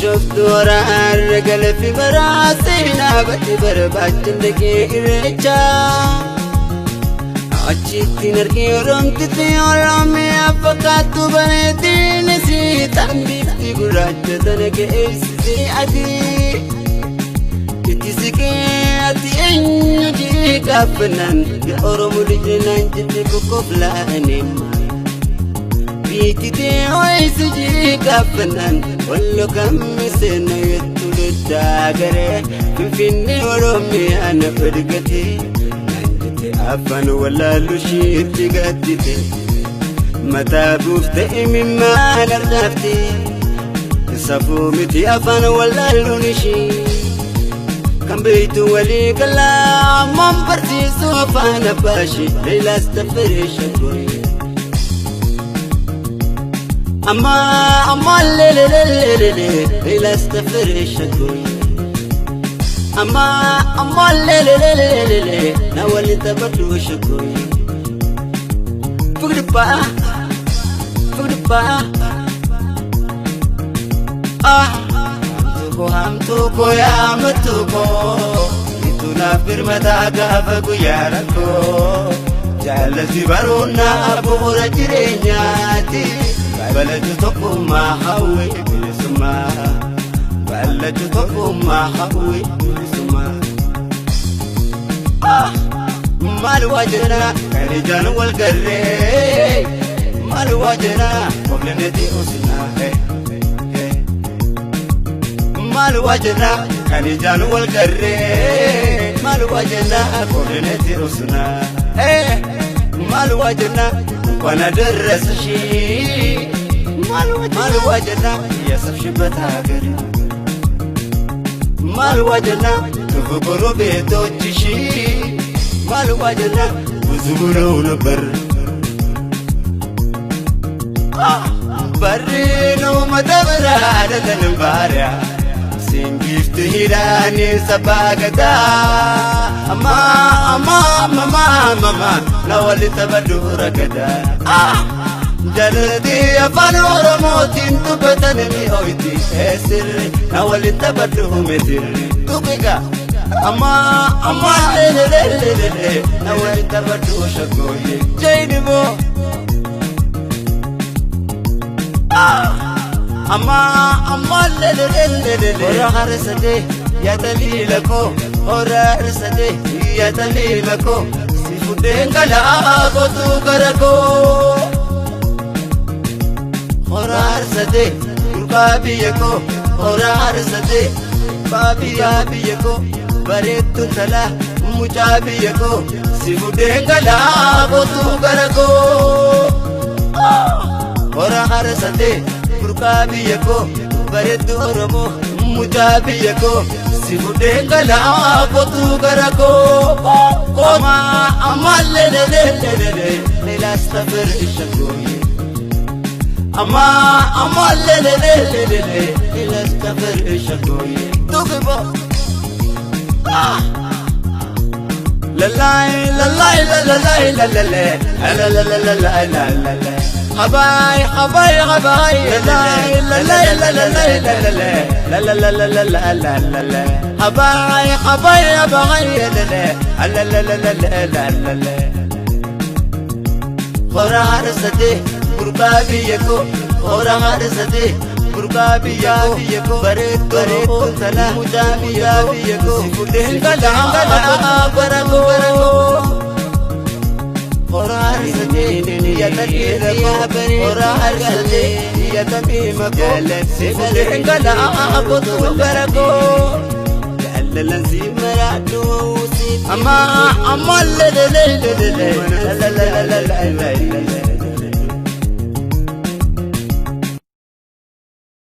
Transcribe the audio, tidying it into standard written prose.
Bishooftuu horaarra galafi baraa seenaa badde barbaachan dhaqee irreechaa. Achitti argee oromtitti oromiyaa fakkaattu bareedinis tan bifti gurraacha tana geessisee adii. Itti siqee ati eenyu jee gaafannaan yaa Oromoo lijinaan jette kokkoflaanii. Biititee ho'isi jee gaafannaan wallo kammi seena jettu doddaa garee Finfinnee Oromiyaa na fedgatee. Afaan wallaalu isheetti gaddite mataa buufte imimmaan argaafte safuu miti afaan wallaaluun ishee kan beektu walii galaa ammaan barsiisu afaan abbaa ishee Leelaas Taffaree Shaggooyee. Amma amma lelelelelele Leelaas Taffaree Shaggooyee. Amma amma lelelelelele na waliin taphadhu shaggooyee. Fugdupaa fugdupaa ah hamtuu koo hamtuu koo yaa mattuu koo itu naaf birmataa gaafa guyyaa rakkoo jaallalti baroonnaa bu'uura jireenyaati balatu tokkummaa hawwee bilisummaa balatu tokkummaa hawwee bilisummaa. Ah! Maal waa jenna kan ijaan wal garree maal waa jenna obleneeti usinaa maal waa jenna kan ijaan wal garree maal waa jenna obleneeti usinaa maal waa jenna እንኳን አደረሰሽ maal waa jenna ያሰብሽበት ሀገር maal waa jenna ክፉ ጎረቤቶችሽ maal waa jenna ብዙ ብለው ነበር Barreenoo mata biraa dhatan baariyaa Singiftu hidhaanii sabaa gadaa Amma amma amma amma na waliin taphadhu ragadaa Jaalladhi afaan Oromootiin dubbatan ni hoyti sirri na waliin taphadhu metirri tuqiqa amma amma lelelelele na waliin taphadhu shaggooyye jaynimoo. Amma amma lelelelele hora harsate yaa taliila koo hora harsate yaa taliila koo si fudheen galaa kootu gara koo hora harsate burqaa biyya koo hora harsate baabiyaa biyya koo bareettu talaa mucaa biyya koo si fudheen galaa kootu gara koo. Hora harsate burqaa biyya koo bareeddu Oromoo mucaa biyya koo si fudheen galaa kootu gara koo. Amma amma lelelelele leelaas tafir shaggooyye. Amma amma lelelelele leelaas tafir shaggooyye. Tuqibo. Lalai lalai lalai lalai lalai lalai حباي حباي حباي لا لا لا لا لا لا لا لا لا لا لا لا لا حباي حباي حباي لا لا لا لا لا لا لا لا خورا هرسته قربا بيكو خورا هرسته قربا بيكو بريت بريت سلا مجا بيكو سفدين غلا بركو بركو Amma amma le le le le le le le le le le le.